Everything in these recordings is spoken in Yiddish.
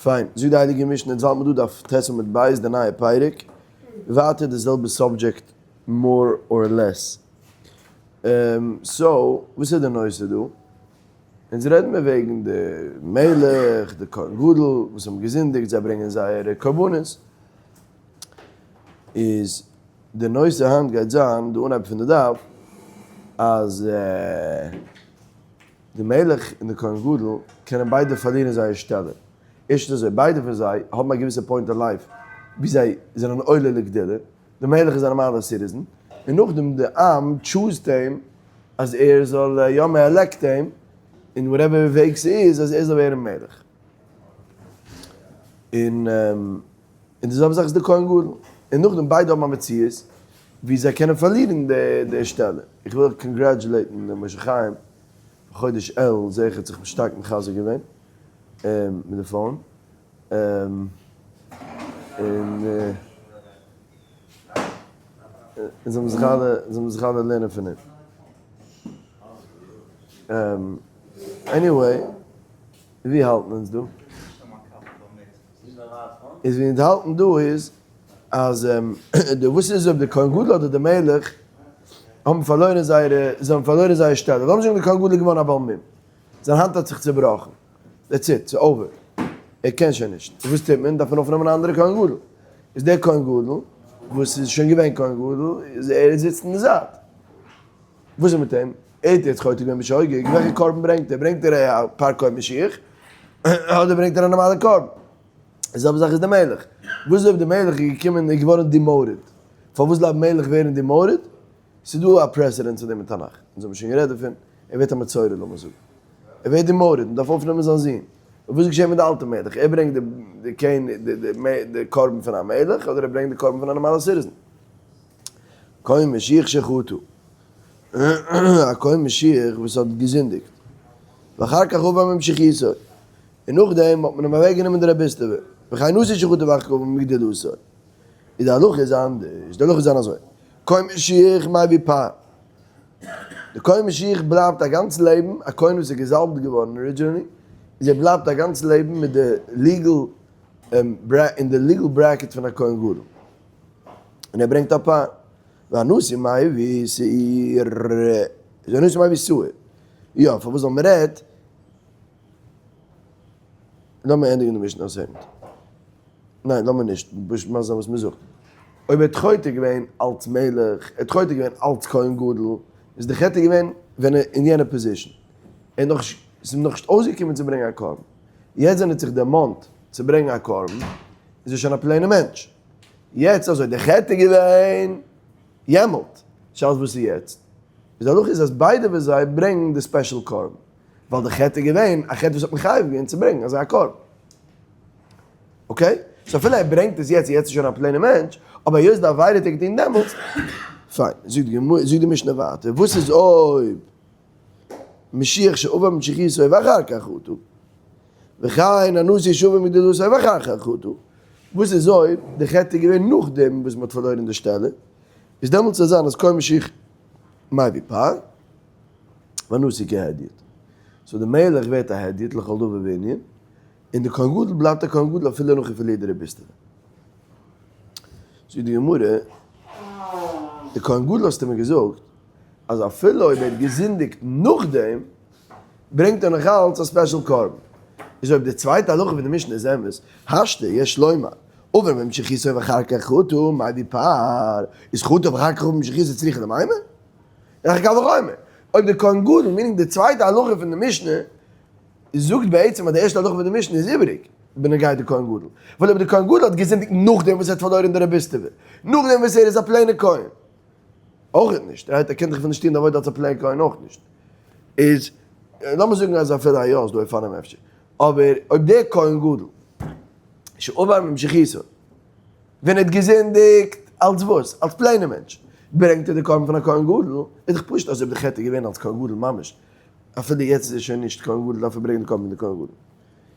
פיין, זאגט די הייליגע משנה, יעצט האלט מען דא דף ט' עמוד ב', די נייע פרק, ווייטער די זעלבע subject more or less. So, וואס איז די נושא דא? אונז רעדן מיר וועגן די מלך, די כהן גדול, וואס האבן געזינדיגט, זיי ברענגען זייערע קרבנות. איז די נושא היינט גייט זיין, די אנהייב פון די דף, אז די מלך און די כהן גדול קענען ביידע פארלירן זייער שטעלע. ערשטנס אזוי, ביידע פון זיי האבן א געוויסע point אין life ווי זיי זענען עולה לגדולה, די מלך איז א נארמאלער citizen, און נאכדעם די עם choose ט אים אז ער זאל, יא מען elect ט אים, אין whatever וועג ס'איז, אז ער זאל ווערן מלך. און און די זעלבע זאך איז די כהן גדול. און נאכדעם ביידע האבן א מציאות ווי זיי קענען פארלירן די שטעלע. איך וויל congratulate ן משה חיים, חודש אלול זעה איך ער האט זיך שטארק מחזק געווען מיט די phone. און זאל מען זיך אלע, זאל מען זיך אלע לערנען פון אים. Anyway, ווי האלטן אונז דא? איז ווי אונז האלטן דא איז אז די וואס איז אויב די כהן גדול אדער די מלך האבן פארלוירן זייערע זיי האבן פארלוירן זייער שטעלע לאמיר זאגן די כהן גדול איז געווארן א בעל מום זיין האנט האט זיך צובראכן that's it ס'איז over ער קען שוין נישט וואס טוט מען דארף מען אויפנעמען א אנדערע כהן גדול איז דער כהן גדול וואס איז שוין געווען כהן גדול איז ער זיצט אין די זייט וואס איז מיט אים? ער האט יעצט חוטא געווען בשוגג, וועלכע קרבן ברענגט ער? ברענגט ער א פר כהן משיח? אדער ברענגט ער א נארמאלע קרבן? די זעלבע זאך איז די מלך. וואס איז אויב די מלך איז געקומען און געווארן demoted? פארוואס דארף מלך ווערן demoted? ס'איז דא א precedent צו דעם אין תנך, אונז האבן שוין גערעדט דערפון, ער ווערט א מצורע לאמיר זאגן. ער ווערט demoted, מ'דארף אויפנעמען זיין זון. און וואס איז געשען מיט די אלטע מלך? ער ברענגט די קרבן פון א מלך אדער ער ברענגט די קרבן פון א נארמאלע citizen? כהן משיח שחטא, א כהן משיח וואס האט געזינדיגט, ואחר כך עבר ממשיחיתו, און נאכדעם האט מען אים אוועק גענומען די רביסטעווע, וכן נשיא שחטא ואחר כך עבר מגדולתו, איז די הלכה איז אנדערש, די הלכה איז אזוי, כהן משיח מביא פר, די כהן משיח בלייבט א גאנץ לעבן, א כהן וואס איז געזאלבט געווארן originally, איז ער בלייבט א גאנץ לעבן מיט די legal, אין די legal bracket פון א כהן גדול. און ער ברענגט א פר. והנשיא מביא שעיר. איז הנשיא מביא שעיר. יא, פארוואס זאל מען רעדט? לאמיר ענדיגן די משנה אויס היינט. ניין, לאמיר נישט. פשוט מסביר זיין וואס מען זאגט. אויב ער האט חוטא געווען אלץ מלך, ער האט חוטא געווען אלץ כהן גדול, איז די חטא געווען ווען ער אין יענע position. ער האט נאך, ס'איז אים נאכנישט אויסגעקומען צו ברענגען א קרבן. יעצט ווען ער האט זיך דערמאנט צו ברענגען א קרבן, איז ער שוין א plain ע מענטש. יעצט אזוי די חטא איז געווען יעמאלט, שאלת וואס איז יעצט? איז די הלכה איז אז ביידע פון זיי ברענגן די special קרבן, ווייל די חטא איז געווען א חטא וואס האט מחייב געווען צו ברענגן אזא קרבן. Okay? So אפילו ער ברענגט עס יעצט, יעצט איז שוין א plain ע מענטש, אבער היות די עבירה האט ער געטון דעמאלטס, פיין. זאגט די גמרא, זאגט די משנה ווייטער, וואס איז אויב משיח שעבר משיחיותו ואחר כך חטא? וכן הנשיא שעבר מגדולתו ואחר כך חטא. וואס איז אויב די חטא איז געווען נאכדעם וואס מ'האט פארלוירן די שטעלע, איז דעמאלטס זאל זיין אז כהן משיח מביא פר והנשיא כהדיוט. So די מלך ווערט א הדיוט לכל דבר וענין, און די כהן גדול בלייבט א כהן גדול אפילו נאך ער פארלירט די רביסטעווע. זאגט די גמרא, די כהן גדול האסטו מיר געזאגט אז אפילו אויב ער האט געזינדיגט נאכדעם, ברענגט ער נאך אלץ א special קרבן. איז אויב די צווייטע הלכה פון די משנה איז אמת, השתא יש לומר, עבר ממשיחיתו ואחר כך חטא, מביא פר, איז חטא ואחר כך עבר ממשיחיתו צריכא למימר? איז דאך א קל וחומר. אויב די כהן גדול, meaning די צווייטע הלכה פון די משנה, זאגט בעצם אז די ערשטע הלכה פון די משנה איז איבעריג, בנוגע די כהן גדול. ווייל אויב די כהן גדול האט געזינדיגט נאכדעם וואס ער האט פארלוירן די רביסטעווע, נאכדעם וואס ער איז א plain ע כהן, אויך נישט, right? ער קען דאך אפילו נישט טון די עבודה אלס א plain כהן אויך נישט. איז, לאמיר זאגן אז אפילו א יא איז דא אופנים אפשר. אבער אויב דער כהן גדול שעבר ממשיחיתו, ווען ער האט געזינדיגט אלס וואס? אלס plain ע מענטש, ברענגט ער די קרבן פון א כהן גדול, איז דאך פשוט אז אויב די חטא איז געווען אלס כהן גדול ממש, אפילו יעצט איז ער שוין נישט כהן גדול דארף ער ברענגען די קרבן פון די כהן גדול.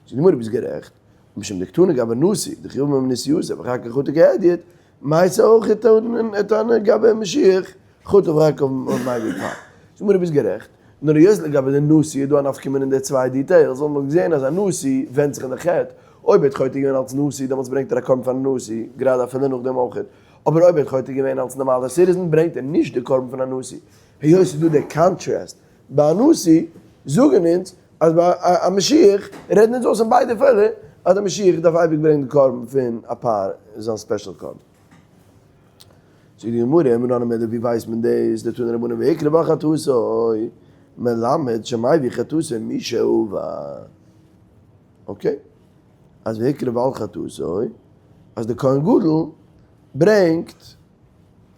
זאגט די גמרא ביסט גערעכט, משום דקתני גבי נשיא, דכי עבר מנשיאותו ואחר כך חטא כהדיוט, מייתי אויך תנא גבי משיח חטא ואחר כך מביא פר. זאגט די גמרא ביסט גערעכט, נאר היות לגבי די נשיא איז דא א נפקא מינה אין די צוויי details, האט מען געזען אז א נשיא ווענדט זיך אין די חטא, אויב ער האט חוטא געווען אלס נשיא, דעמאלטס ברענגט ער א קרבן פארן נשיא, גראדע אפילו נאכדעם אויך. אבער אויב ער האט חוטא געווען אלס נארמאלער citizen, ברענגט ער נישט די קרבן פון א נשיא. היות ס'איז דא די contrast ביי א נשיא, זאגן אונז אז ביי א משיח רעדן אונז אויס אין ביידע פעלער אז די משיח דארף אייביג ברענגען די קרבן פון א פר, זיין special קרבן. זאגט די גמרא, מנא הני מילי ווי ווייסט מען דאס, דתנו רבנן והקריב על חטאתו מלמד שמביא חטאתו משעבר. okay, אז והקריב על חטאתו, אז די כהן גדול ברענגט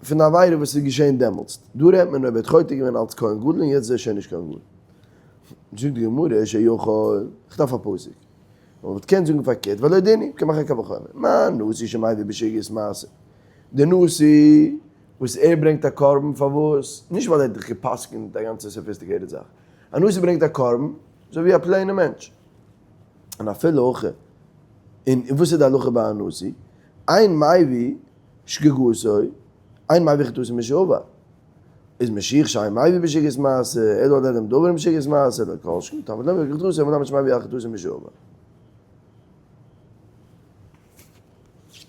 פון די עבירה וואס איז געשען דעמאלטס. דא רעדט מען אויב ער האט חוטא געווען אלץ כהן גדול און יעצט איז ער שוין נישט כהן גדול. זאגט די גמרא שיכול, איך דארף א פסוק. מען וואלט געקענט זאגן פארקערט, ולא דין הוא, מ'קען מאכן א קל וחומר. מה נשיא שמביא בשגגת מעשה? די נשיא וואס ער ברענגט א קרבן פארוואס? נישט ווייל ער האט דיך גע'פסק'נט א גאנצע sophisticated זאך. א נשיא ברענגט א קרבן אזוי ווי א plain ע מענטש. און אפילו הכי, און וואס איז די הלכה ביי א נשיא? אין מביא שגגתו, אין מביא חטאתו משעבר. איז משיח שאין מביא בשגגת מעשה, אלא על העלם דבר בשגגת מעשה, לא כל שכן, תלמוד לומר חטאתו, מלמד שמביא על חטאתו משעבר.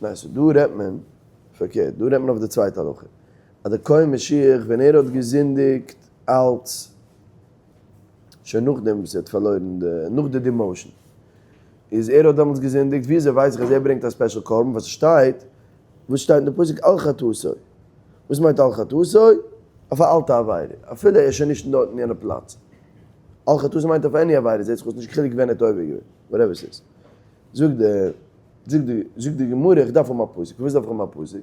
ניין, so דא רעדט מען פארקערט, דא רעדט מען אויף די צווייטע הלכה, אז דער כהן משיח ווען ער האט געזינדיגט אלץ שוין נאכדעם וואס ער האט פארלוירן די, נאך די demotion, איז ער האט דעמאלטס געזינדיגט, וויאזוי ווייס איך אז ער ברענגט א special קרבן, ווייל ס'שטייט, וואס שטייט אין די פסוק על חטאתו? וואס מיינט על חטאתו? אויף א אלטע עבירה, אפילו ער איז שוין נישט דארט אין יענע פלאץ. על חטאתו מיינט אויף any עבירה, זעט זיך אויס נישט קיין חילוק ווען ער האט עובר געווען, whatever ס'איז. זאגט די, זאגט די, זאגט די גמרא איך דארף האבן א פסוק, פארוואס דארף איך האבן א פסוק?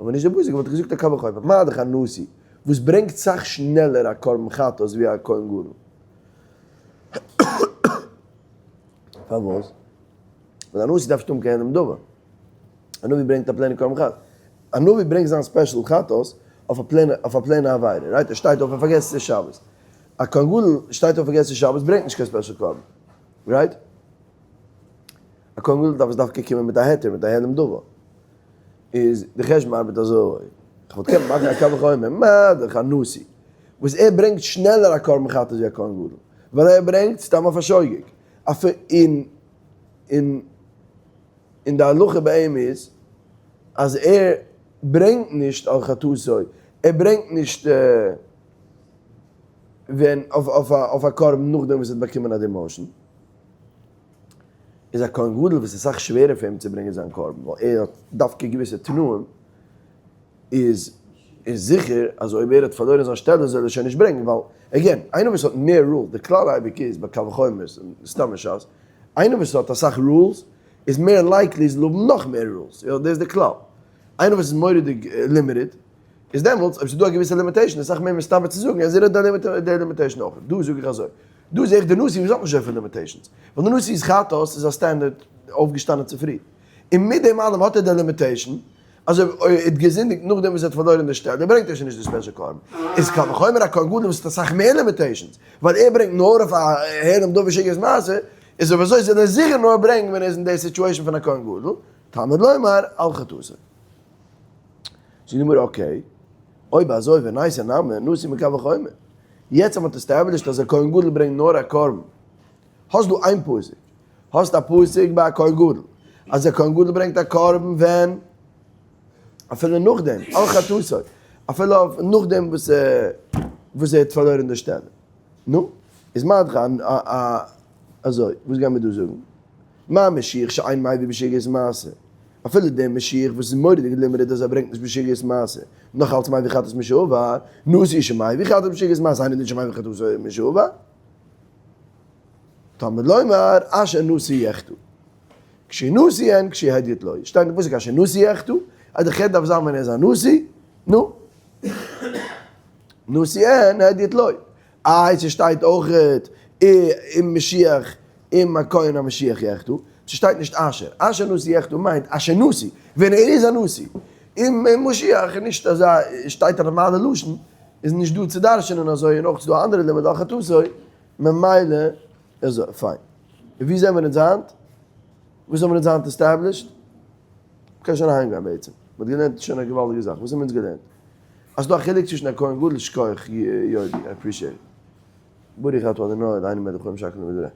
אבער נישט די פסוק וואלט איך געזאגט א קל וחומר, מה דאך א נשיא וואס ברענגט סאך שנעלער א קרבן חטאת ווי א כהן גדול. פארוואס? ווייל א נשיא דארף נישט האבן קיין העלם דבר. א נביא ברענגט א plain ע קרבן חטאת. א נביא ברענגט זיין special חטאת אויף א plain ע, אויף א plain ע עבירה, right? ער שטייט אויף ער פארגעסט ס'איז שבת. א כהן גדול שטייט אויף פארגעסט ס'איז שבת ברענגט נישט קיין special קרבן, right? א כהן גדול דארף עס דווקא קומען מיט א היתר, מיט א העלם דבר. איז די חשבון ארבעט אזוי, איך וואלט געקענט מאכן א קל וחומר, מה דאך א נשיא, וואס ער ברענגט שנעלער א קרבן חטאת ווי א כהן גדול, ווייל ער ברענגט סתם אויף א שוגג, אפילו אין אין אין די הלכה ביי אים איז אז ער ברענגט נישט על חטאתו, ער ברענגט נישט ווען אויף אויף א קרבן נאכדעם וואס ער האט באקומען א demotion. איז א כהן גדול וואס איז אסאך שווערער פאר אים צו ברענגען זיין קרבן ווייל ער האט דווקא געוויסע תנאים, איז איז זיכער אז אויב ער האט פארלוירן זיין שטעלע זאל ער שוין נישט ברענגען ווייל again איינער וואס האט מער rules, די כלל אייביג איז ביי קל וחומר'ס און סתם אין שס, איינער וואס האט אסאך rules איז מער likely זאל האבן נאך מער rules, יא דאס איז די כלל, איינער וואס איז מורא'דיג limited איז דעמאלטס אויב ס'איז דא א געוויסע limitation איז אסאך מער מסתבר צו זאגן אז ער האט די limitation אויך, דא זאג איך אזוי. דא זעה איך די נשיא וואס האט נישט אזויפיל limitations, ווייל די נשיא'ס חטאת איז א standard אויפגעשטאנען צופרי, און מיט דעם אלעם האט ער די limitation אז אויב ער האט געזינדיגט נאכדעם וואס ער האט פארלוירן די שטעלע ברענגט ער שוין נישט די special קרבן, איז קל וחומר א כהן גדול וואס האט אסאך מער limitations, ווייל ער ברענגט נאר אויף א העלם דבר שגגת מעשה, איז אויב אזוי זאל ער זיכער נאר ברענגן ווען ער איז אין די situation פון א כהן גדול, תלמוד לומר על חטאתו. זאגט די גמרא okay, אויב אזוי וניתו נמי נשיא מקל וחומר. יעצט אז מ'האט established אז א כהן גדול ברענגט נאר א קרבן, האסט דא איין פסוק, האסט א פסוק ביי א כהן גדול, אז א כהן גדול ברענגט א קרבן ווען? אפילו נאכדעם, על חטאתו, אפילו אויף נאכדעם וואס וואס ער האט פארלוירן די שטעלע. נו, איז מה דאך א אזוי, וואס גייען מיר דא זאגן? מה משיח שאין מביא בשגגת מעשה, אפילו דער משיח וואס איז מורא'דיג limited אז ער ברענגט נישט בשגגת מעשה, נאך אלץ מביא חטאת משעבר, נשיא שמביא חטאת בשגגת מעשה היינו דין שמביא חטאת משעבר. תלמוד לומר אשר נשיא יחטא. כשהוא נשיא אין כשהוא הדיוט לא. שטייט אין פסוק אשר נשיא יחטא, אז די חטא דארף זיין ווען ער איז א נשיא, נו. נשיא אין הדיוט לא. איי ס'שטייט אויכעט אם משיח אם הכהן המשיח יחטא, ס'שטייט נישט אשר, אשר נשיא יחטא מיינט אשר נשיא, ווען ער איז א נשיא, אם משיח איז נישט אזא, שטייט א נארמאלע לשון, איז נישט דא צו דרש'נען אזוי, און אויך ס'דא א אנדערע לימוד על חטאתו, ממילא אזוי, פיין. און ווי זעמער אונז היינט? וואס האבן אונז היינט established? מ'קען שוין אהיימגיין בעצם, מ'האט געלערנט שוין א געוואלדיגע זאך, וואס האבן אונז געלערנט? אז ס'דא א חילוק צווישן א כהן גדול, שכוח יודי, I appreciate it. ברוך אתה אדוני אלהינו מלך העולם שהכל נהיה בדברו.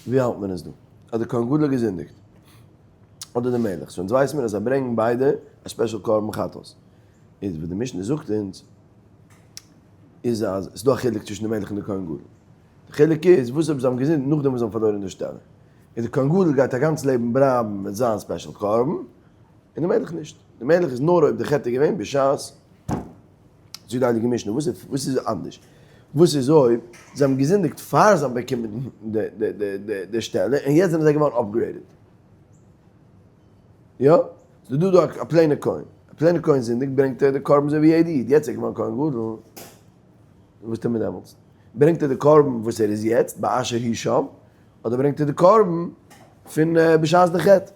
ווי האלט מען עס דא? אז די כהן גדול האט געזינדיגט אדער די מלך? so אונז ווייסן מיר אז זיי ברענגן ביידע א special קרבן חטאת. איז וואס די משנה זאגט אונז איז אז עס איז דא א חילוק צווישן די מלך און די כהן גדול. די חילוק איז וואס אויב זיי האבן געזינדיגט נאכדעם וואס זיי האבן פארלוירן די שטעלע. איז די כהן גדול גייט א גאנץ לעבן בלייבן מיט זיין special קרבן, און די מלך נישט. די מלך איז נאר אויב די חטא איז געווען בשעת זאגט די הייליגע משנה, וואס איז וואס איז אנדערש? וואס איז אויב זיי האבן געזינדיגט פאר זיי האבן באקומען די שטעלע און יעצט זענען זיי געווארן upgraded? יא? ס'איז דא דא א plain ע כהן, א plain ע כהן זינדיגט ברענגט ער די קרבן אזוי ווי יעדע איד, יעצט איז ער געווארן כהן גדול, וואס טוט מען דעמאלטס? ברענגט ער די קרבן וואס ער איז יעצט באשר הוא שם, אדער ברענגט ער די קרבן פון בשעת די חטא?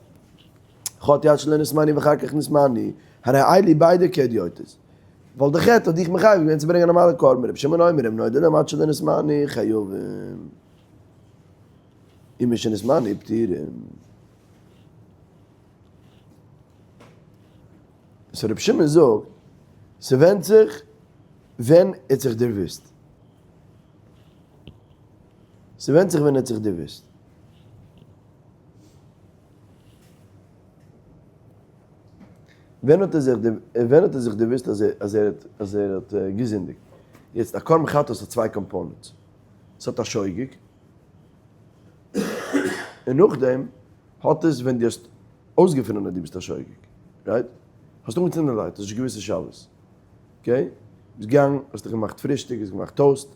חטאו עד שלא נתמנו ואחר כך נתמנו, הרי אלו ביידע כהדיוטות, ווייל די חטא האט דיך מחייב געווען צו ברענגען א נארמאלע קרבן, רבי שמעון אומר אם נודע להם עד שלא נתמנו חייבים, אם משנתמנו פטורים. so רבי שמעון זאגט, ס'ווענדט זיך ווען ער האט זיך דערוואוסט. ס'ווענדט זיך ווען ער האט זיך דערוואוסט. ווען האט ער זיך ווען האט ער זיך דערוואוסט אז אז ער האט אז ער האט געזינדיגט? יעצט א קרבן חטאת האט צוויי components, ס'האט א שוגג, און נאכדעם האט עס ווען דו האסט אויסגעפונען אז דו ביסט א שוגג, right? האסט אנגעצינדן די light, האסט נישט געוואוסט ס'איז שבת, okay? ביסט געגאנגען, האסט דיך געמאכט פרישטאג, האסט געמאכט toast, האסט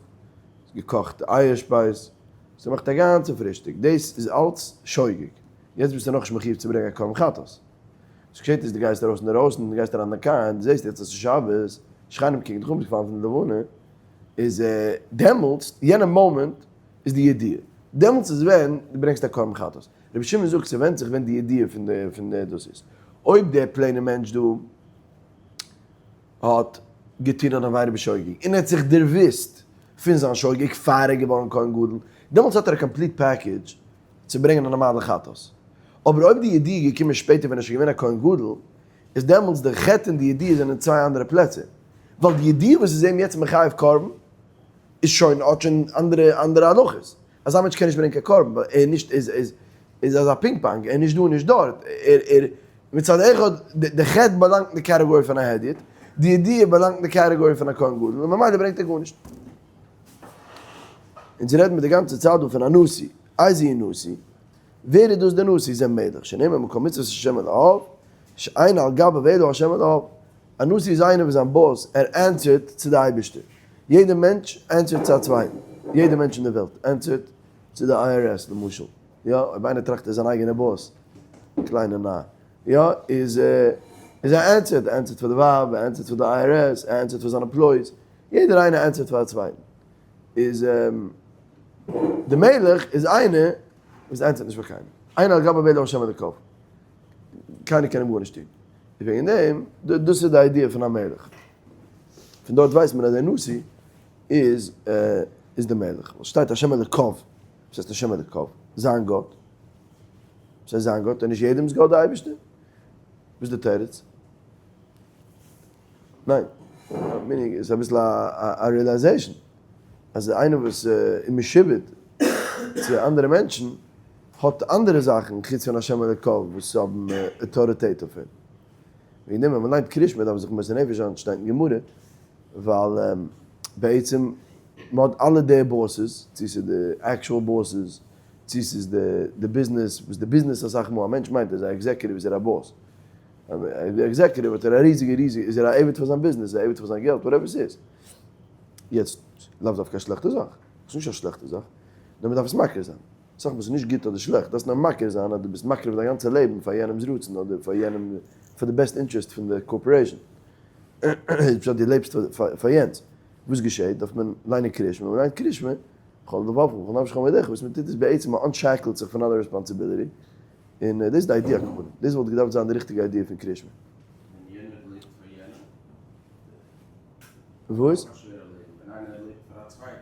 געקאכט אייער שפייז, האסט געמאכט א גאנצע פרישטאג, דאס איז אלץ שוגג, יעצט ביסטו נאכנישט מחיוב צו ברענגען א קרבן חטאת. וואס געשעט איז דו גייסט ארויס אינדערויסן, דו גייסט אריין אין די קאר און דו זעסט יעצט אז ס'איז שבת, שכנים קוקן דיך אן, ביסט געפאלן פון די לבנה, איז דעמאלטס, יענע מאמענט איז די ידיעה, דעמאלטס איז ווען דו ברענגסט א קרבן חטאת. רבי שמעון זאגט ס'ווענדט זיך ווען די ידיעה פון די פון די דאס איז. אויב דער plain ער מענטש דא האט געטון אן עבירה בשוגג און ער האט זיך דערוואוסט פון זיין שוגג פאר ער איז געווארן כהן גדול, דעמאלטס האט ער א complete package צו ברענגען א נארמאלע חטאת. אבער אויב די ידיעה איז געקומען שפעטער ווען ער איז שוין געווען א כהן גדול, איז דעמאלטס די חטא און די ידיעה זענען צוויי אנדערע פלעצער. ווייל די ידיעה וואס איז אים יעצט מחייב קרבן איז שוין האט שוין אנדערע אנדערע הלכות. אזא מענטש קען נישט ברענגען קיין קרבן ווייל ער נישט איז איז איז אזא פינג פאנג, ער איז נישט דא און נישט דארט, ער ער מצד אחד די חטא באלאנגט אין די category פון א הדיוט, די ידיעה באלאנגט אין די category פון א כהן גדול, און ממילא ברענגט ער גארנישט. אונז רעדן מיר די גאנצע צייט דא פון א נשיא, איזהו נשיא? ווער איז דאס דער נשיא? זה מלך, שנאמר מקום מצוות השם אלהיו, שאין על גביו אלא השם אלהיו. א נשיא איז איינער וואס זיין boss, ער answer ט צו די אייבערשטער. יעדער מענטש answer ט צו א צווייטן. יעדער מענטש אין די וועלט answer ט צו די IRS למשל. יא, אויב איינער טראכט ער איז זיין אייגענער boss, קליינער נאר. יא, איז איז ער answer ט, ער answer ט פאר די ווייב, ער answer ט פאר די IRS, ער answer ט פאר זיינע employees. יעדער איינער answer ט פאר א צווייטן. איז די מלך איז איינער וואס answer ט נישט פאר קיינעם. אין על גביו אלא השם אלוקיו. קיינער קען אים גארנישט טון. איז וועגן דעם, דאס איז די idea פון א מלך. פון דארט ווייסט מען אז דער נשיא איז איז דער מלך. ווייל שטייט השם אלוקיו. וואס הייסט השם אלוקיו? זיין גאט. וואס הייסט זיין גאט? איז נישט יעדעמ'ס גאט דער אייבערשטער? וואס איז די תירוץ? ניין. meaning איז אביסל א realization. אז איינער וואס איז משועבד צו אנדערע מענטשן האט אנדערע זאכן חוץ פון השם אלוקיו וואס האבן אויטאריטעט אויף אים. וועגן דעם ווען מען ליינט קרישמע דארף מען זיך מוסר נפש זיין שטייט אין גמרא ווייל בעצם מען האט אלע די bosses צו ס'איז די actual bosses צו ס'איז די ביזנעס וואס די ביזנעס אסאך מאל א מענטש מיינט אז א executive איז ער א boss א executive האט ער א ריזיגע ריזיגע איז ער א עבד פאר זיין ביזנעס איז ער א עבד פאר זיין געלט whatever ס'איז. יעצט לאו דווקא א שלעכטע זאך, ס'איז נישט א שלעכטע זאך, נאר מ'דארף עס מכיר זיין. אסאך מאל ס'איז נישט גוט אדער שלעכט, דארפסט נאר מכיר זיין אז דו ביסט מקריב דיין גאנצע לעבן פאר יענעמ'ס רצון אדער פאר יענעם, פאר די best interest פון די corporation. איז פשט דו לעבסט פאר יענץ. וואס געשעט? דארף מען ליינען קרישמע, ווען מ'ליינט קרישמע, בכל לבבך ובכל נפשך ומאודך, וואס מ'טוט איז בעצם מ' unshackle ט זיך פון אלע responsibility, און דאס איז די idea הכוונה. דאס וואלט געדארפט זיין די ריכטיגע idea פון קרישמע. ווען יענער לעבט פאר יענעם. וואס?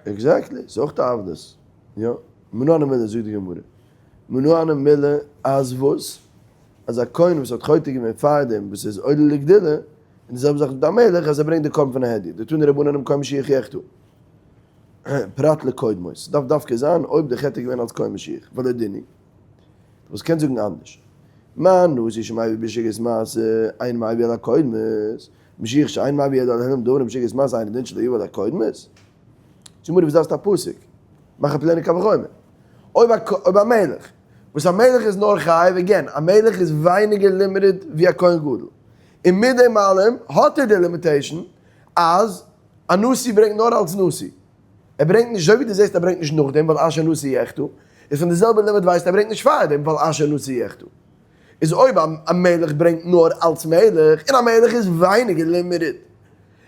exactly, ס'איז אויך א עבדות. יא. מנא הני מילי זאגט די גמרא. מנא הני מילי אז וואס? אז א כהן וואס האט חוטא געווען פארדעם וואס איז עולה לגדולה, און די זעלבע זאך מיט א מלך אז ער ברענגט די קרבן פון א הדיוט. דתנו רבנן המקום שיח יחטא. פרט לקודמות, ס'דארף דווקא זיין אויב די חטא איז געווען אלס כהן משיח, ולא דין הוא. וואס קען זאגן אנדערש? מה נשיא שמביא בשגגת מעשה אין מביא על הקודמות, משיח שאין מביא אלא על העלם דבר בשגגת מעשה אינו דין שלא יביא על הקודמות? זאג מיר וואס דארפסטו א פסוק? מאך א פלענע קל וחומר. אויב א מלך, וואס א מלך איז נאר חייב, again, א מלך איז ווייניגער limited ווי א כהן גדול, און מיט דעם אלעם האט ער די limitation אז א נשיא ברענגט נאר אלס נשיא. ער ברענגט נישט, אזוי ווי דו זעסט ער ברענגט נישט נאכדעם ווייל אשר נשיא יחטא, איז פון די זעלבע לימיט ווייסטו ער ברענגט נישט פארדעם ווייל אשר נשיא יחטא. איז אויב א מלך ברענגט נאר אלס מלך, און א מלך איז ווייניגער limited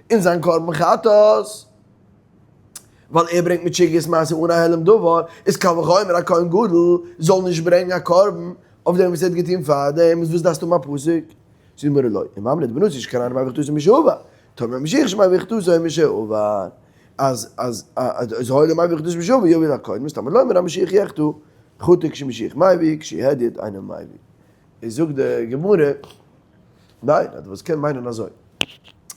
אין זיין קרבן חטאת, ווייל ער ברענגט מיט שגגת מעשה אן א העלם דבר, איז קל וחומר א כהן גדול זאל נישט ברענגן א קרבן אויף דעם וואס ער האט געטון פארדעם, איז וואס דארפסטו האבן א פסוק? זאגט די גמרא לא, אם אמרת בנשיא שכן אינו מביא חטאתו משעבר, תאמר משיח שמביא חטאתו משעבר, אז אז אז הואיל ומביא חטאתו משעבר יביא לקודמות, תלמוד לומר המשיח יחטא, חטא כשמשיח מביא, כשהדיוט אינו מביא. איז זאגט די גמרא, ניין, אז וואס קען מיינען אזוי?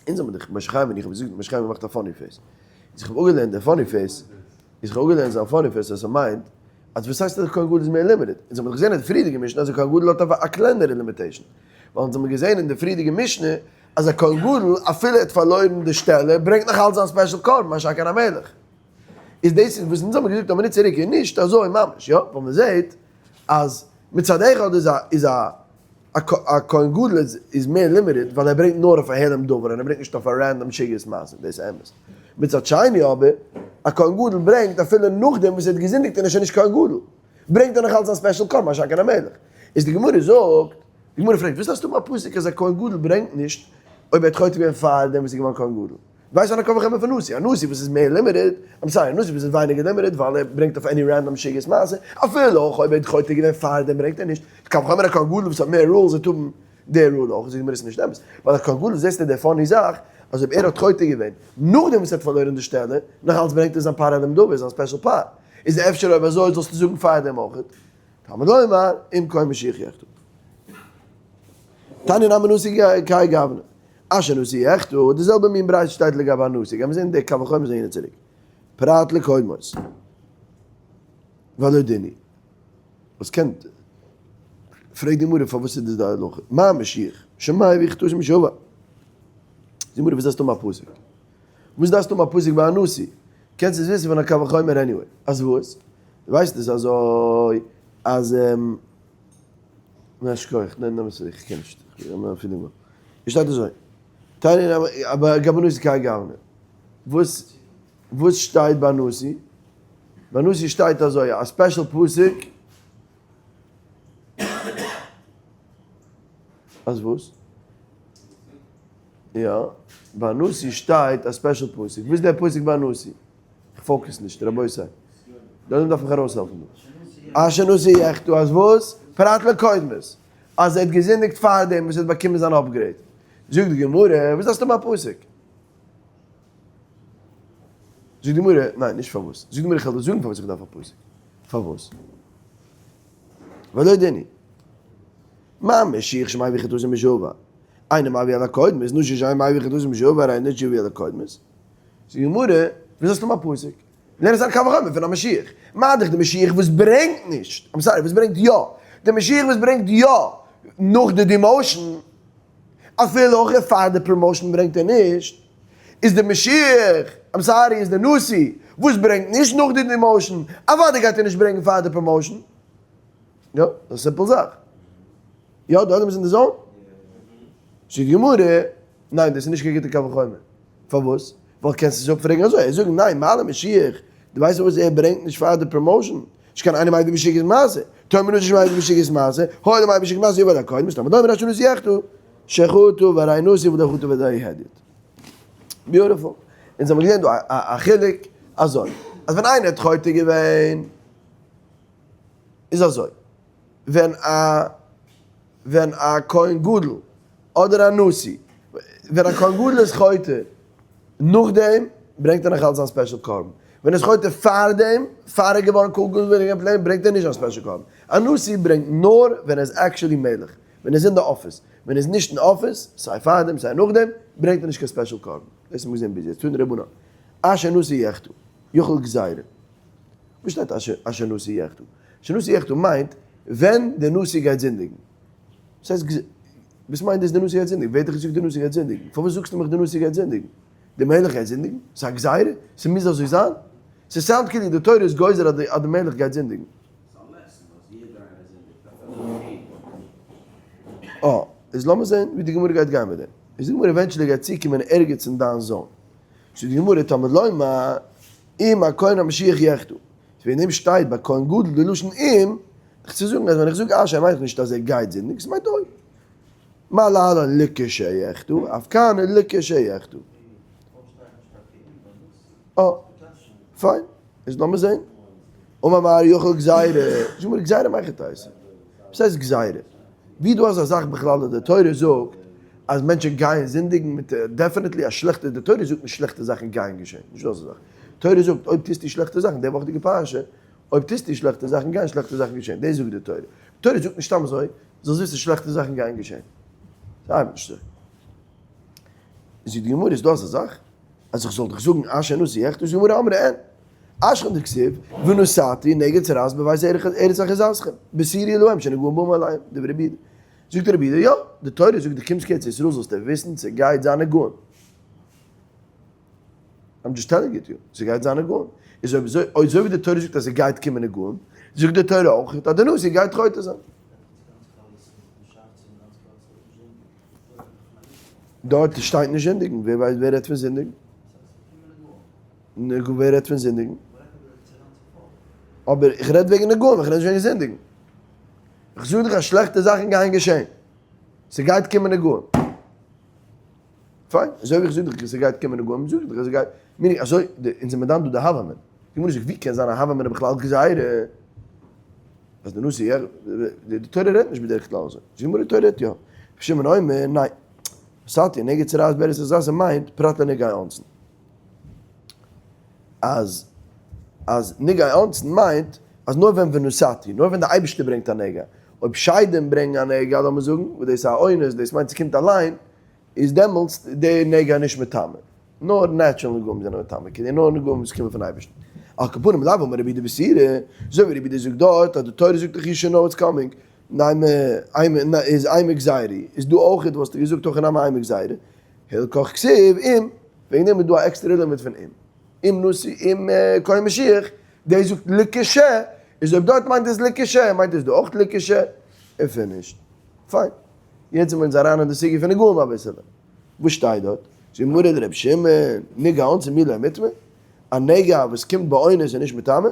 אונז האבן דאך משה חיים און איך האב געזאגט משה חיים מאכט א funny face. איז איך האב אפגעלערנט די funny face, איז איך האב אפגעלערנט זיין funny face אז ס'מיינט אז וואס הייסט אז די כהן גדול איז מער limited? אונז האבן דאך געזען אין די פריערדיגע משנה אז די כהן גדול האט א קלענערע limitation. ווייל אונז האבן געזען אין די פריערדיגע משנה אז א כהן גדול אפילו ער האט פארלוירן די שטעלע ברענגט נאך אלץ זיין special קרבן מה שאין כן א מלך. איז דאס איז וואס אונז האבן געזאגט א מינוט צוריק איז נישט אזוי ממש, יא? ווייל מ'זעט אז מצד אחד איז א איז א א כהן גדול איז איז מער limited ווייל ער ברענגט נאר אויף א העלם דבר און ער ברענגט נישט אויף א random שגגת מעשה, דאס איז אמת. מצד שני אבער, א כהן גדול ברענגט אפילו נאכדעם וואס ער האט געזינדיגט און ער איז שוין נישט כהן גדול, ברענגט ער נאך אלץ א special קרבן מה שאין כן א מלך. איז די גמרא זאגט, די גמרא פרעגט וואס דארפסטו האבן א פסוק אז א כהן גדול ברענגט נישט אויב ער האט חוטא געווען פאר דעם וואס איז געווארן כהן גדול? ווייסט א קל וחומר פון נשיא, א נשיא וואס איז מער limited, I'm sorry, א נשיא וואס איז ווייניגער limited ווייל ער ברענגט אויף any random שגגת מעשה, אפילו אויך אויב ער האט חוטא געווען פאר דעם ברענגט ער נישט, קל וחומר א כהן גדול וואס האט מער rules וועט האבן די rule אויך, זאגט די גמרא ס'איז נישט אמת, ווייל א כהן גדול זעסטו די funny זאך אז אויב ער האט חוטא געווען נאכדעם וואס ער האט פארלוירן די שטעלע, נאך אלץ ברענגט ער זיין פר העלם דבר, זיין special פר, איז אפשר אויב אזוי זאלסטו זאגן פאר דעם אויך, תלמוד לומר אם כהן משיח יחטא. תניא נמי נשיא כהאי גוונא. אשר נשיא יחטא, די זעלבע מין ברייתא שטייט לגבי א נשיא, גיימיר זען די קל וחומר זעהן צוריק. פרט לקודמות. ולא דין הוא. וואס קען, פרעגט די גמרא פארוואס איז דאס די הלכה? מה משיח? שמביא חטאתו משעבר. די גמרא וואס דארפסטו האבן א פסוק? וואס דארפסטו האבן א פסוק ביי א נשיא? קענסט עס וויסן פון א קל וחומר anyway. אז וואס? דו ווייסט עס אזוי אז. ניין שכוח, ניין נעם עס איך קען נישט, איך בין אפילו נישט. עס שטייט אזוי, תניא אבער גבי נשיא כהאי גוונא, וואס וואס שטייט ביי נשיא? ביי נשיא שטייט אזוי א special פסוק, אז וואס? יא, ביי נשיא שטייט א special פסוק, וואס איז דער פסוק ביי נשיא? איך focus נישט רבותי. דער עולם דארף מיך ארויסהעלפן דא. אשר נשיא יחטא אז וואס? פרט לקודמות. אז ער האט געזינדיגט פארדעם וואס ער האט באקומען זיין upgrade. זאגט די גמרא, וואס דארפסטו האבן א פסוק? זאגט די גמרא, ניין נישט פארוואס. זאגט די גמרא איך וועל דיר זאגן פארוואס איך דארף א פסוק. פארוואס? ולא דין הוא. מה משיח שמביא חטאתו משעבר. אינו מביא על הקודמות, נשיא שאינו מביא חטאתו משעבר אינו מביא על הקודמות. זאגט די גמרא, ווי זאלסטו האבן א פסוק? לערן עס א קל וחומר פון א משיח. מה דאך די משיח וואס ברענגט נישט, I'm sorry, וואס ברענגט יא, די משיח וואס ברענגט יא נאך די demotion, אפילו אויך פאר די promotion ברענגט ער נישט, איז די משיח, I'm sorry, איז די נשיא וואס ברענגט נישט נאך די demotion, אוודאי גייט ער נישט ברענגען פאר די promotion. יא, דאס איז א simple זאך. יא, די עולם איז אין די zone? זאגט די גמרא, ניין דאס איז נישט קיין גוטע קל וחומר. פארוואס? ווייל קענסט עס אפפרעגן אזוי, ער זאגט ניין מה למשיח, דו ווייסט פארוואס ער ברענגט נישט פאר די promotion? שכן אינו מביא בשגגת מעשה, תאמר נשיא שמביא בשגגת מעשה, הואיל ומביא בשגגת מעשה יביא על הקודמות, תלמוד לומר אשר נשיא יחטא, שחטא והרי נשיא ולא חטא והרי הדיוט. Beautiful. אונז האבן געזען דא א חילוק אזוי, אז ווען איינער האט חוטא געווען, איז אזוי, ווען א ווען א כהן גדול אדער א נשיא, ווען א כהן גדול איז חוטא נאכדעם ברענגט ער נאך אלץ זיין special קרבן, ווען ער איז חוטא פארדעם, פאר ער איז געווארן כהן גדול ווען ער איז געווען ברענגט ער נישט זיין special קרבן, א נשיא ברענגט נאר ווען ער איז actually מלך, ווען ער איז אין די אפיס, ווען ער איז נישט אין אפיס, סיי פארדעם סיי נאכדעם, ברענגט ער נישט קיין special קרבן, דאס האבן מיר געזען ביז יעצט, תנו רבנן, אשר נשיא יחטא. יכול גזירה. וואס שטייט אשר נשיא יחטא? אשר נשיא יחטא מיינט ווען דער נשיא גייט זינדיגן. וואס הייסט וואס מיינט דאס דער נשיא גייט זינדיגן? ווער האט דיך געזאגט דער נשיא גייט זינדיגן? פארוואס זאגסטו מיך דער נשיא גייט זינדיגן? דער מלך גייט זינדיגן? ס'איז א גזירה? ס'מוז אזוי זיין? ס' sound כאילו די תורה איז גוזר אז דער מלך גייט זינדיגן. אה, איז לאמיר זען ווי די גמרא גייט גיין מיט דעם. איז די גמרא eventually גייט צוקומען ערגעץ אין דיין zone. זאגט די גמרא תלמוד לומר אם הכהן המשיח יחטא. וועגן דעם שטייט ביי כהן גדול די לשון אם, דיך צו זאגן אז ווען איך זאג אשר מיין איך נישט אז ער גייט זינדיגן, ס'מיינט אויב. מה להלן לכשיחטא, אף כאן לכשיחטא. אה, פיין, איז לאמיר זען. אמר מר יכול גזירה, זאג מיר גזירה מהיכי תיתי? וואס הייסט גזירה? ווי דא אזא זאך בכלל אז די תורה זאגט אז מענטשן גייען זינדיגן מיט definitely א שלעכטע, די תורה זאגט נישט שלעכטע זאכן גייען געשען, נישט דא אזא זאך. תורה זאגט אויב טוסטו שלעכטע זאכן, די וואכעדיגע פרשה, אויב טוסטו שלעכטע זאכן גייען שלעכטע זאכן געשען, דאס זאגט די תורה. די תורה זאגט נישט סתם אזוי, זאלסט וויסן שלעכטע זאכן גייען געשען. ס'ארבעט נישט אזוי. זאגט די גמרא איז דא אזא זאך אז איך זאל דיך זאגן אשר נשיא יחטא? זאגט די גמרא אמרי אין אשכון דכתיב ונשאתי נגד צרעת בבית ארץ אחוזתכם בסירי אלוהים שנגעים בם עליהם דברי רבי יהודה. זאגט רבי יהודה יא, די תורה זאגט דו קומסט קיין ארץ ישראל זאלסטו וויסן ס'גייט זיין נגעים. I'm just telling it you, ס'גייט זיין נגעים. איז אויב אזוי, אזוי ווי די תורה זאגט אז ס'גייט קומען נגעים, זאגט די תורה אויך אז די נשיא גייט חוטא זיין. דארט שטייט נישט זינדיגן, ווער ווייסט ווער רעדט פון זינדיגן? נגעים ווער רעדט פון זינדיגן? אבער איך רעד וועגן נגעים, איך רעד נישט וועגן זינדיגן. איך זאג דיך אז שלעכטע זאכן גייען געשען. ס'גייט קומען נגעים. פיין, אזוי ווי איך זאג דיך ס'גייט קומען נגעים, זאג איך דיך אז ס'גייט, meaning אזוי, אונז זעמיר דן דא די הוה אמינא. די גמרא זאגט ווי קען זיין א הוה אמינא בכלל גזירה? אז די נשיא, די תורה רעדט נישט בדרך כלל אזוי. זאגט די גמרא די תורה רעדט יא. רבי שמעון אומר, ניין. ונתתי נגע צרעת בארץ אחוזתכם מיינט פרט לנגעי אונסין. אז אז נגעי אונסין מיינט אז נאר ווען ונתתי, נאר ווען די אייבערשטער ברענגט א נגע. אויב שדים ברענגען א נגע, לאמיר זאגן, וואס דאס איז א אונס, דאס מיינט ס'קומט אליין, איז דעמאלטס די נגע נישט מטמא, נאר natural נגעים זענען מטמא, כדי נאר נגעים וואס קומען פון אייבערשטן. על כל פנים לאו אמר רבי יהודה בשורה, אזוי ווי רבי יהודה זאגט דארט אז די תורה זאגט דאך you should know it's coming, ניין איז אימא גזירה, איז דא אויכעט וואלסטו געזאגט הכא נמי אימא גזירה, הלכך כתיב אם, וועגן דעם איז דא א עקסטערע לימוד פון אם, אם נשיא אם כהן משיח, דער זאגט לכש, איז אויב דארט מיינט עס לכש, מיינט עס דא אויך לכש, און finished. פיין. יעצט זעמיר אונז אריין אין די סוגיא פון נגעים אביסעלע. וואס שטייט דארט? זאגט גמרא דרבי שמעון, נגע אונסין מי לא מיטמא, א נגע וואס קומט באונס איז נישט מטמא.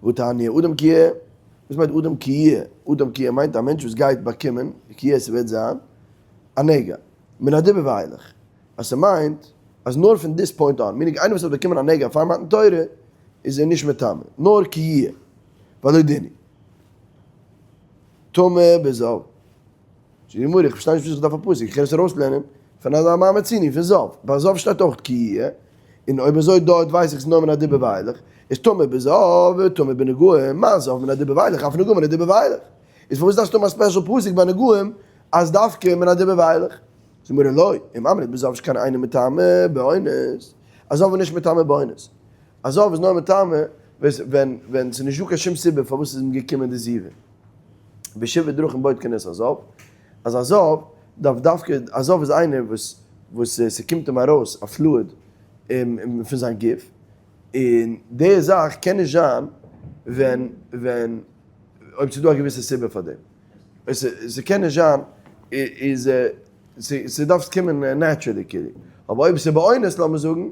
והתניא, אדם כי יהיה, וואס מיינט אדם כי יהיה? אדם כי יהיה מיינט א מענטש וואס גייט באקומען, כי יהיה ס'וועט זיין, א נגע. מן הדיבור ואילך. אז ס'מיינט אז נאר פון this point on, meaning איינער וואס האט באקומען א נגע פאר מתן תורה, איז ער נישט מטמא. נאר כי יהיה. והלא דין הוא. טמא בזב. זאגט די גמרא, איך פארשטיי נישט וואס איך דארף א פסוק, איך קען עס ארויסלערנען פון אזא מה מצינו פון זב, ביי זב שטייט אויך כי יהיה, און אויב אזוי דארט ווייס איך ס'איז נאר מן הדיבור ואילך, איז טמא בזב וטמא בנגעים, מה זב מן הדיבור ואילך, אף נגעים מן הדיבור ואילך. איז פארוואס דארפסטו האבן א special פסוק ביי נגעים אז דווקא מן הדיבור ואילך? זאגט די גמרא לא, אם אמרת בזב שכן אינו מטמא באונס, א זב איז נישט מטמא באונס, א זב איז נאר מטמא ווען ווען ס'איז נישטא קיין שום סיבה פארוואס ס'איז אים געקומען די זיבה. בשבעה דרכים בודקין את הזב, אז א זב דארף דווקא, א זב איז איינער וואס וואס ס'קומט אים ארויס א fluid פון זיין גוף, און די זאך קען נישט זיין ווען ווען אויב ס'איז דא א געוויסע סיבה פאר דעם. ס'קען נישט זיין איז ס'דארף קומען naturally כאילו. אבער אויב ס'איז באונס לאמיר זאגן,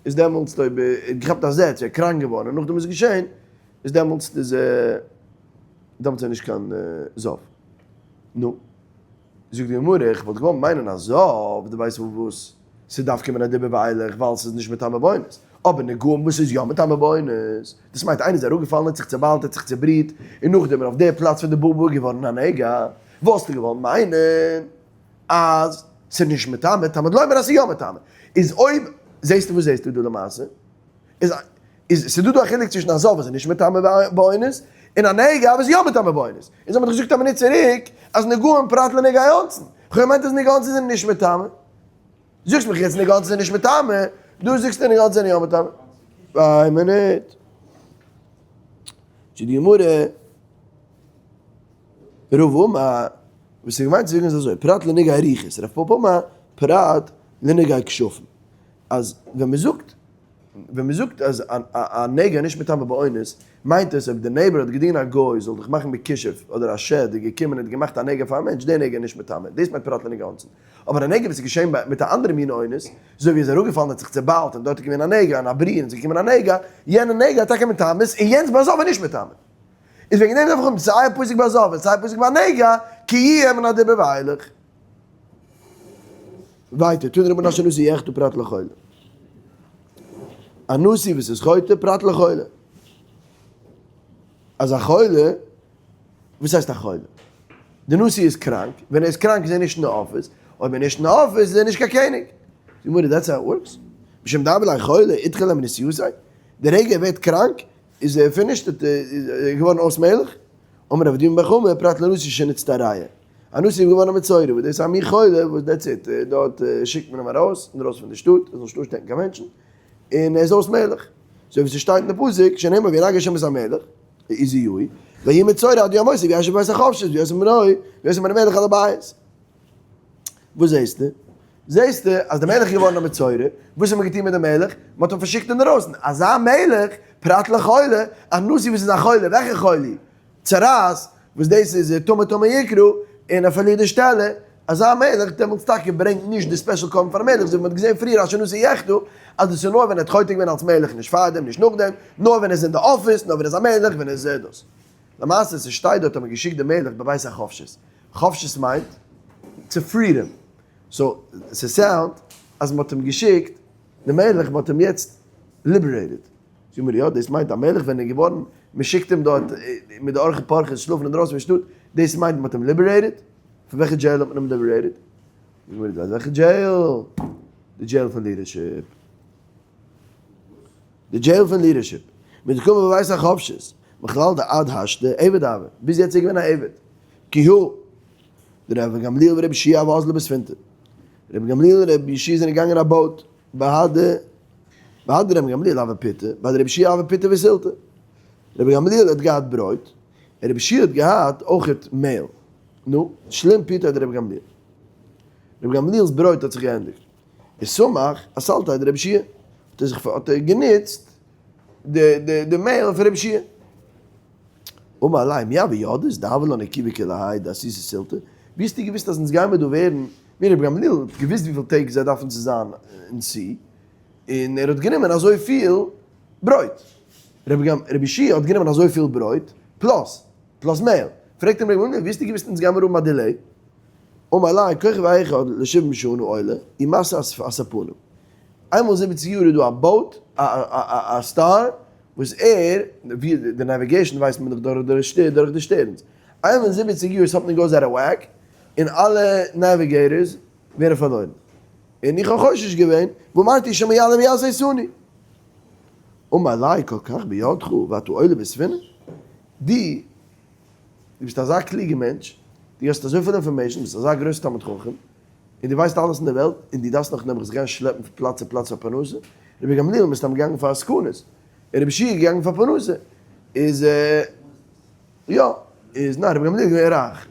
איז דעמאלטס אויב ער האט געכאפט א זעץ, ער איז קראנק געווארן און נאכדעם איז געשען, איז דעמאלטס איז דעמאלטס איז נישט קיין זב. נו, זאגט די גמרא, איך וואלט געוואלט מיינען א זב, דו ווייסט פארוואס ס'דארף קומען א דיבור ואילך, ווייל ס'איז נישט מטמא באונס. אבער נגעים וואס איז יא מטמא באונס, דאס מיינט איינער איז אראפגעפאלן, האט זיך צעביילט, האט זיך צעבריט, און נאכדעם איז אויף די פלאץ פון די בובו געווארן א נגע, וואלסטו געוואלט מיינען אז ס'איז נישט מטמא, תלמוד לומר אז ס'איז יא מטמא. איז אויב זעסטו וואס זעסטו דא למעשה? איז איז ס'דא דא א חילוק צווישן א זב וואס איז נישט מטמא באונס, און א נגע וואס איז יא מטמא באונס. אונז האבן דאך געזאגט א מינוט צוריק אז נגעים פרט לנגעי אונסין. כ'האב געמיינט אז נגעי אונסין זענען נישט מטמא. זאגסט מיך יעצט נגעי אונסין זענען נישט מטמא. דא זאגסטו נגעי אונסין זענען יא מטמא. איין מינוט. צו די גמרא. רבא אמר, וואס איז געמיינט צו זאגן איז אזוי, פרט לנגעי רוחות, רב פפא אמר, פרט לנגעי כשפים. אז ווען מען זאגט, ווען מען זאגט אז א נגע איז נישט מטמא באונס, מיינט עס אויב די neighbor האט געדינגען א גוי זאל דיך מאכן בכישוף, אדער א שד איז געקומען און האט געמאכט א נגע פאר א מענטש, די נגע איז נישט מטמא, דאס מיינט פרט לנגעי אונסין. אבער א נגע וואס איז געשען מיט א אנדערע מין אונס, אזוי ווי ער איז אראפגעפאלן און האט זיך צעביילט און דארט איז געווען א נגע און א בריה און עס איז געקומען א נגע, יענע נגע איז טאקע מטמא און יענץ ביי זב איז נישט מטמא. איז וועגן דעם דארף איך האבן סיי א פסוק ביי זב און סיי א פסוק ביי נגע, כי יהיה מן הדיבור ואילך. ווייטער, תנו רבנן אשר נשיא יחטא פרט לחולה. א נשיא וואס איז חוטא פרט לחולה. אז א חולה, וואס הייסט א חולה? די נשיא איז קראנק, ווען ער איז קראנק איז ער נישט אין די אפיס, אויב ער איז נישט אין די אפיס איז ער נישט קיין קעניג. די גמרא, that's how it works. משום דאמר ליה חולה אידחי ליה מנשיאותיה, די רגע ער ווערט קראנק איז ער finished, איז ער געווארן אויס מלך. אמר רב דימי בר חמא, פרט לנשיא שנצטרע. א נשיא איז געווארן א מצורע, וואס דאס איז א מין חולה וואס that's it, דארט שיקט מען אים ארויס, אינדרויסן פון די שטאט, ער זאל נישט אנשטעקן קיין מענטשן, און ער איז אויס מלך. אזוי ווי ס'שטייט אין די פסוק, שנאמר וינגש השם את המלך, עוזיהו, ויהי מצורע עד יום מותו וישב בבית החפשת וישם בנו, וישם בנו מלך על הבית. וואס זעסטו? זעסטו אז די מלך איז געווארן א מצורע, וואס האט מען געטון מיט די מלך? מען האט אים פארשיקט אינדערויסן. אזא מלך, פרט לחולה, א נשיא וואס איז א חולה, וועלכע חולי? צרעת, וואס דאס איז טמא טמא יקרא, און ער פארלירט די שטעלע, אזא מלך, דעמאלטס טאקע ברענגט נישט די special קרבן פארן מלך, אזוי ווי מען האט געזען פריער אשר נשיא יחטא, אז דאס איז נאר ווען ער האט חוטא געווען אלס מלך, נישט פארדעם, נישט נאכדעם, נאר ווען ער איז אין די אפיס, נאר ווען ער איז א מלך, ווען ער איז דאס. למעשה ס'שטייט דארט האט מען געשיקט די מלך בבית החפשת, חפשת מיינט צו freedom, so ס' sound אז מ'האט אים געשיקט די מלך, מ'האט אים יעצט liberated. זאג מיר יא, דאס מיינט א מלך ווען ער איז געווארן, מען שיקט אים דארט מיט די אורחי פרחי שלאפן אינדרויסן פון שטאט, דאס מיינט מען האט אים liberated? פון וועלכע jail האט מען אים liberated? זאג מיר וועלכע jail? די jail פון leadership. די jail פון leadership. מדקאמר בבית החפשת, מכלל דעד השתא עבד הוה, ביז יעצט איז ער געווען א עבד. כי הוא, דרבי גמליאל ורבי יהושע הוו אזלי בספינתא. רבי גמליאל און רבי יהושע זענען געגאנגען א boat, בהדי בהדי רבי גמליאל הוה פיתא, בהדי רבי יהושע הוה פיתא וסילתא. רבי גמליאל האט געהאט ברויט, און רבי יהושע האט געהאט אויכעט מעהל. נו, שלים פיתא דרבי גמליאל. רבי גמליאל'ס ברויט האט זיך געענדיגט. איז סמך אסלתא דרבי יהושע. האט ער זיך האט ער גענוצט די די די מעהל פון רבי יהושע. אמר ליה מי הוה ידעת דהוה לן עיכובא כולי האי דאתית סילתא, ווי האסטו געוואוסט אז אונז גיימער דא ווערן, מיר רבי גמליאל האט געוואוסט וויפיל טעג זיי דארפן צו זיין אין sea, און ער האט גענומען אזויפיל ברויט, רבי יהושע האט גענומען אזויפיל ברויט plus plus מעהל, פרעגט אים רבי גמליאל ווי האסטו געוואוסט אונז גיימער האבן א delay, אמר ליה כוכב אחד לשבעים שנה עולה ומשא הספנים, איינמאל 70 יאר איז דא א boat א star וואס ער, ווי די navigation ווייסט מען דאך דורך די שטערנס, איינמאל אין 70 יאר something goes out of whack, און אלע navigators ווערן פארלוירן. און איך האב חושש געווען, ואמרתי שמא יעלה ויעשה אותנו. אמר ליה כל כך בידך ואתה עולה בספינה? דו ביסט אזא קלוגע מענטש, דו האסט אזויפיל information, ביסט אזא גרויסע תלמיד חכם, און דו ווייסט אלעס אין די וועלט, און דו דארפסט נאך נעבעך זיך גיין שלעפן פון פלאץ צו פלאץ פאר פרנסה, רבי גמליאל איז מסתם געגאנגען פאר עסקנות, און רבי יהושע איז געגאנגען פאר פרנסה, איז יא, איז ניין רבי גמליאל איז געווען רייך,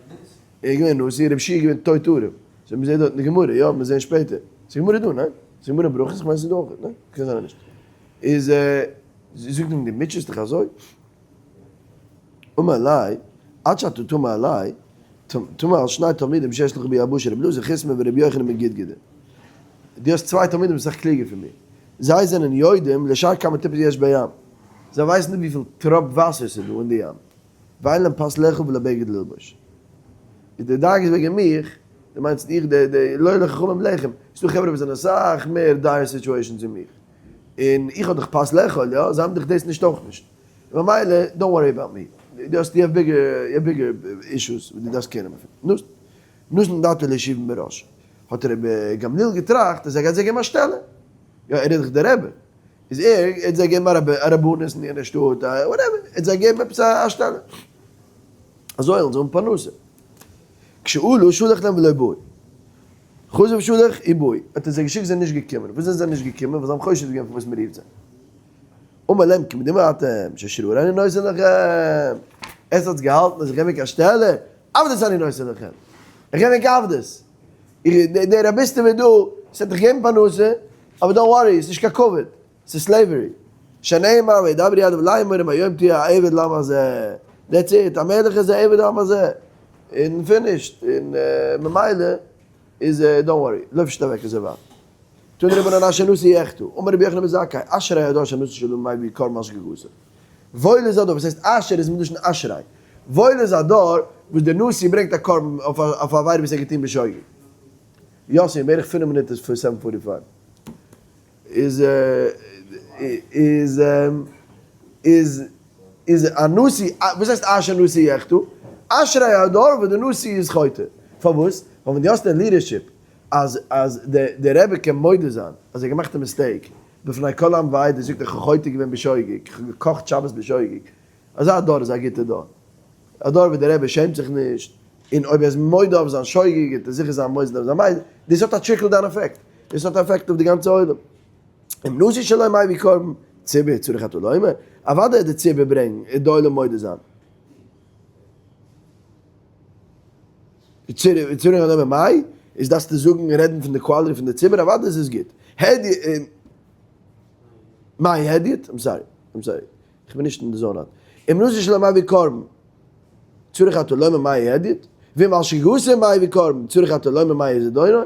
ער איז געווען נשיא, רבי יהושע איז געווען טויט ארעם, אזוי מ'זעט דארט אין די גמרא, יא, מיר זעען שפעטער, ס'איז גמרא דא, ניין? ס'איז גמרא אין ברכות, כ'מיין ס'איז דא אויך, ניין? קען זיין אז נישט. איז זאגט אים דו מוטשעסט דיך אזוי? אמר ליה, עד שאתה תמה עלי, תמה על שני תלמידים שיש לך ביבשה, רבי אלעזר חיסמא ורבי יוחנן בן גודגדא. דו האסט צוויי תלמידים וואס אסאך קלוגער פון מיר. זיי זענען יודעים לשער כמה טיפות יש בים. זיי ווייסן נישט וויפיל טראפ וואסער ס'איז דא אין די ים. ואין להם פת לאכול ולא בגד ללבוש. איז די דאגה איז וועגן מיך, דו מיינסט איך די די לא לחכמים לחם, ס'דא חברה וואס זענען אסאך מער dire situations ווי מיך. און איך האב דאך פת לאכול, יא? זיי האבן דאך דאס נישט אויך נישט. ממילא don't worry about me, דו האסט you have bigger you have bigger issues וואס דו דארפסט care נעמען פון. נתן דעתו להושיבם בראש, האט רבי גמליאל געטראכט אז ער גייט זיי געבן א שטעלע, יא ער איז דאך דער רבי, איז ער גייט זיי געבן א רבנות אין יענע שטאט, whatever, ער האט זיי געגעבן עפעס א שטעלע, אזוי זאלן זיי האבן פרנסה. כשעלו שלח להם ולא באו. חזר ושלח ובאו, האט ער זיי געשיקט זיי זענען נישט געקומען, וואס זענען זיי נישט געקומען? ווייל זיי האבן חושד געווען פון וואס מען רופט זיי. אמר להם כמדומה אתם ששררה אני נותן לכם, עטס האטס געהאלטן אז איך געב ענק א שטעלע, עבדות אני נותן לכם, איך געב ענק עבדות, די רביסטעווע דא, ס'וועט דיך געבן פרנסה, אבער don't worry, ס'איז נישט קיין כבוד, ס'איז slavery, שנאמר וידברו אליו לאמור מהיום תהיה עבד לעם הזה, that's it, א מלך איז א עבד לעם הזה, און finished, און ממילא איז don't worry, לויף נישט אוועק אזוי ווייט. תנו רבנן אשר נשיא יחטא, אמר רבי יוחנן בן זכאי, אשרי הדור שהנשיא שלו מביא קרבן על שגגתו. וואויל איז א דור, וואס הייסט אשר איז מלשון אשרי, וואויל איז א דור וואס דער נשיא ברענגט א קרבן אויף א עבירה וואס ער האט געטון בשוגג. יאסי, אין בערך פינף מינוט איז פאר seven forty five. איז איז איז איז א נשיא, וואס הייסט אשר נשיא יחטא? אשרי הדור וואס די נשיא איז חוטא. פארוואס? ווייל ווען דו האסט די leadership אז אז די רבי קען מודה זיין אז ער האט געמאכט א mistake בפני כל עם ועדה זאגט ער כ'האב חוטא געווען בשוגג, כ'האב געקאכט שבת בשוגג, אזא דור איז א גוטע דור. א דור ווי די רבי שעמט זיך נישט, און אויב ער איז מודה אויף זיין שוגג וועט ער זיכער זיין מודה אויף זיין מיידל, דאס האט א trickle down effect, דאס האט א עפעקט אויף די גאנצע עולם. אם נשיא שלא מביא קרבן, ציבור צריך אתה לומר, אוודאי וועט די ציבור ברענגן, און די עולם מודה זיין. צריך אתה לומר מאי, איז דארפסטו זאגן רעדן פון די quality פון די ציבור, אוודאי איז עס גוט. מאי הדיוט? I'm sorry, I'm sorry. כ'בין נישט אין די zone היינט. אם נשיא שלא מביא קרבן, צריך אתה לומר מאי הדיוט, ואם על שגגתו מביא קרבן, צריך אתה לומר מאי זדונו,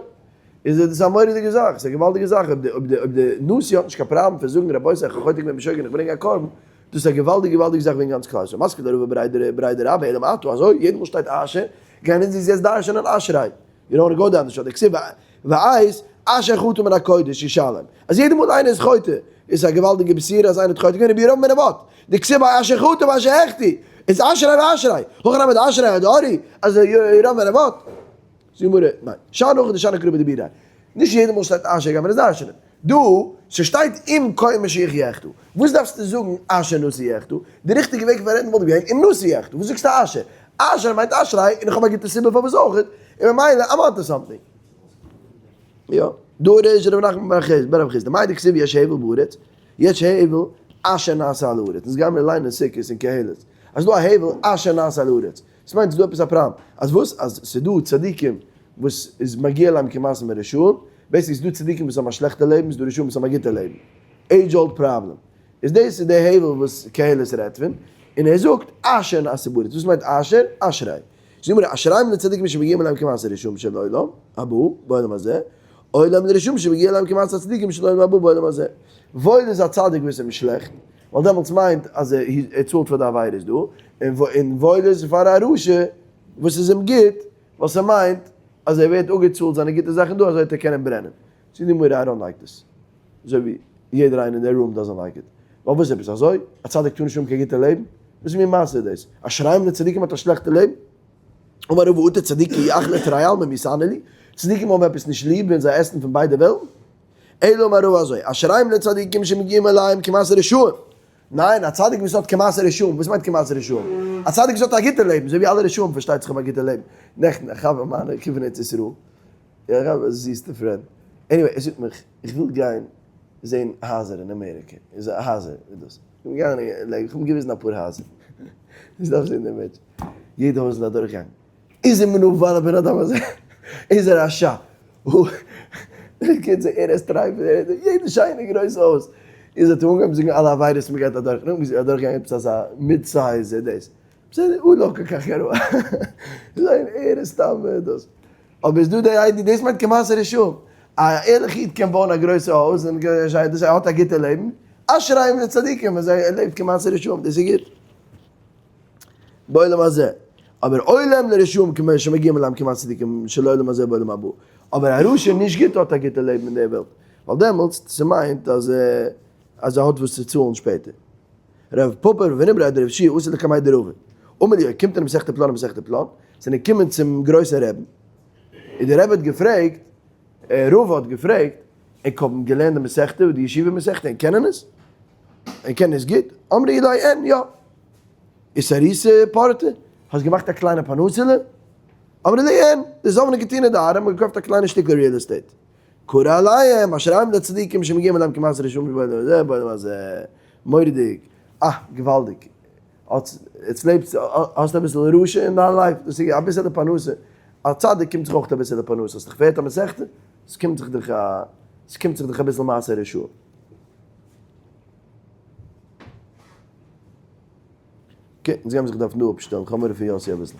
איז דאס א מורא'דיגע זאך, ס'איז א געוואלדיגע זאך אויב די אויב די אויב די נשיא האט נישט קיין פראבלעם פון זאגן רבותי איך האב חוטא געווען בשוגג און איך ברענג א קרבן, דאס איז א געוואלדיגע געוואלדיגע זאך וועגן גאנץ כלל ישראל. מתקיף לה רבא בריה בריה דרבה אלא מעתה אזוי יעדע מאל שטייט אשר, גייען אונז יעצט דרש'ענען אשרי. you don't go down the shot, דכתיב ואת אשר חטא מן הקודש ישלם, אז יעדע מאל איינער איז חוטא, איז א געוואלדיגע בשורה אז איינער האט חוטא געווען רבי ירבעם בן נבט, דכתיב אשר חטא ואשר החטיא, איז אשרי ואשרי, הכא נמי דאשרי הדור אז ירבעם בן נבט, זאגט די גמרא, ניין, שאני הכא דשני קרא בדיבוריה, נישט יעדע מאל שטייט אשר גייט מען עס דרש'נען, דא ס'שטייט אם כהן משיח יחטא, וואס דארפסטו זאגן אשר נשיא יחטא, די ריכטיגע וועג פון רעדן וואלט געווען אם נשיא יחטא, וואס זאגסטו אשר? אשר מיינט אשרי, און איך האב א גוטע סיבה פארוואס אויך, און ממילא I'm onto something. יא, דרש ר' נחמן בר רב חסדא, מאי דכתיב יש הבל בארץ, יש הבל אשר נעשה על הארץ, אונז גיימיר ליינען סוכות און קהלת, אז ס'דא א הבל אשר נעשה על הארץ, עס מיינט ס'דא עפעס א פראבלעם, אז וואס? אז ס'דא צדיקים וואס איז מגיע להם כמעשה מרשעים, basically ס'דא צדיקים וואס האבן א שלעכטע לעבן, ס'דא רשעים וואס האבן א גוטע לעבן, age old problem, איז דאס איז די הבל וואס קהלת רעדט פון, און ער זאגט אשר נעשה בארץ, וואס מיינט אשר? אשרי. זאגט גמרא אשריהם לצדיקים שמגיעים אליהם כמעשה רשעים של עולם הבא בעולם הזה, אוי להם לרשעים שמגיע להם כמעשה הצדיקים של עולם הבא בעולם הזה. וואויל איז א צדיק וואס איז אים שלעכט, ווייל דעמאלטס מיינט אז ער צאלט פאר די עבירות דא, און וואויל איז פאר א רשע וואס איז אים גוט, ווייל ס'מיינט אז ער ווערט אפגעצאלט זיינע גוטע זאכן דא אזוי וועט ער קענען ברענען. זאגט די גמרא I don't like this. אזוי ווי יעדער איינער אין די room doesn't like it. ווייל וואס עפעס אזוי? א צדיק טאר נישט האבן קיין גוטע לעבן? וואס מין מעשה איז דאס? אשריהם לצדיקים האט א שלעכטע לעבן? אמר רבא אטו צדיקי אכלי תרי עלמא מי סני להו? צדיקים האבן עפעס נישט ליב ווען זיי עסן פון ביידע וועלטן? אלא אמר רבא אזוי, אשריהם לצדיקים שמגיעים אליהם כמעשה רשעים. ניין, א צדיק וואס האט כמעשה רשעים, וואס מיינט כמעשה רשעים? א צדיק וואס האט א גוטע לעבן, אזוי ווי אלע רשעים פארשטייט זיך האבן א גוטע לעבן. נעכטן א חבר מיינער קומט פון ארץ ישראל, יא איך האב א זיסטע friend, anyway ער זאגט מיך איך וויל גיין זעהן הייזער אין אמעריקע, איך זאג הייזער? ווי איז דאס? איך בין געגאנגען איך האב אים געוויזן אפאר הייזער, דו דארפסט זעהן דעם מענטש, יעדע הויז איז אדורכגעגאנגען, איז ער מנוול הבן אדם הזה, איז ער א ש. בקיצור ער עסט טרייף, יעדע שיינע גרויסע הויז, איז האט ער אנגעהויבן זאגן אלע עבירות מען גייט אדורך, נאכדעם איז ער אדורכגעגאנגען עפעס אזא mid size דאס, בסדר הוא לא כל כך גרוע, זיין ער איז סתם דאס. אבער איז דא די idea, דאס מיינט כמעשה רשעים, א ערליכע איד קען בויען א גרויסע הויז און דאס ער האט א גוטע לעבן, אשריהם לצדיקים אז ער לעבט כמעשה רשעים, דאס איז גוט בעולם הזה, אבער אוי להם לרשעים כמו שמגיעים אליהם כמעשה צדיקים של עולם הזה בעולם הבא, אבער א רשע נישט גוט האט א גוטע לעבן אין די וועלט, ווייל דעמאלטס ס'מיינט אז אז ער האט וואס צו צאלן שפעטער. רב פפא רב הונא בריה דרב יהושע אתא לקמיה דרבא אמר ליה קומט אין מסכת פלן מסכת פלן זענען געקומען צום גרויסן רעבן און דער רבי האט געפרעגט רבא האט געפרעגט ענק האבן געלערנט די מסכתא די ישיבה מסכתא ענק קענען עס? ענק קענען עס גוט? אמרי ליה אין יא איז אריסע פורתא האסט געמאכט א קליינע פרנסה'לע? אמרי לי אין, די זאמען געטון די ארעם און געקויפט א קליינע שטיקל real estate. קרא עליהם, אשריהם די צדיקים שמגיעים אליהם כמעשה רשעים בעולם הזה ובעולם הזה. מורא'דיג. אה, געוואלדיג. יעצט לעבסט, האסט אביסל רשע אין דיין life, דאס איז אביסעלע פרנסה. א צדיק קומט זיך אויך אביסעלע פרנסה. האסט דיך פארהערט א מסכתא? עס קומט זיך דיך א, עס קומט זיך דיך אביסל מעשה רשעים. Okay, אונז גיימיר זיך דארפן דא אפשטעלן, כ'האב מורא פון יאסי אביסל.